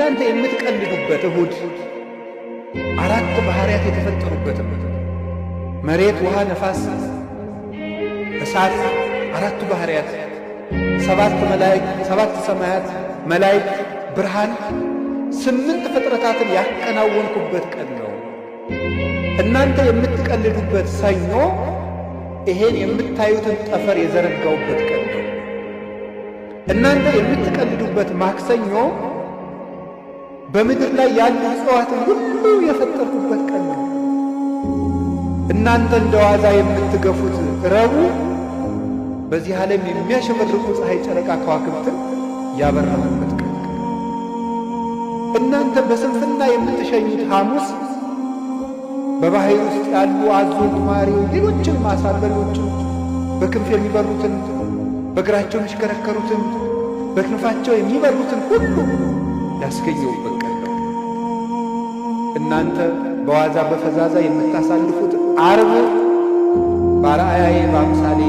እናንተ የምትቀልዱበት እሁድ አራት ባህሪያት የተፈጠሩበት፣ መሬት፣ ውሃ፣ ነፋስ፣ እሳት፣ አራቱ ባህሪያት፣ ሰባት መላእክት፣ ሰባት ሰማያት፣ መላእክት፣ ብርሃን፣ ስምንት ፍጥረታትን ያከናወንኩበት ቀን ነው። እናንተ የምትቀልዱበት ሰኞ ይሄን የምታዩትን ጠፈር የዘረጋውበት ቀን ነው። እናንተ የምትቀልዱበት ማክሰኞ በምድር ላይ ያሉ እጽዋትን ሁሉ የፈጠርኩበት ቀን ነው። እናንተ እንደ ዋዛ የምትገፉት ረቡዕ በዚህ ዓለም የሚያሸበርቁ ፀሐይ፣ ጨረቃ፣ ከዋክብትን ያበራሁበት ቀን። እናንተ በስንፍና የምትሸኙት ሐሙስ በባሕር ውስጥ ያሉ አዞ፣ ጉማሬ፣ ሌሎችን ዓሣ አንበሪዎችን፣ በክንፍ የሚበሩትን፣ በእግራቸው የሚሽከረከሩትን፣ በክንፋቸው የሚበሩትን ሁሉ ያስገኘሁበት ቀን ነው። እናንተ በዋዛ በፈዛዛ የምታሳልፉት ዓርብ በአርአያዬ በአምሳሌ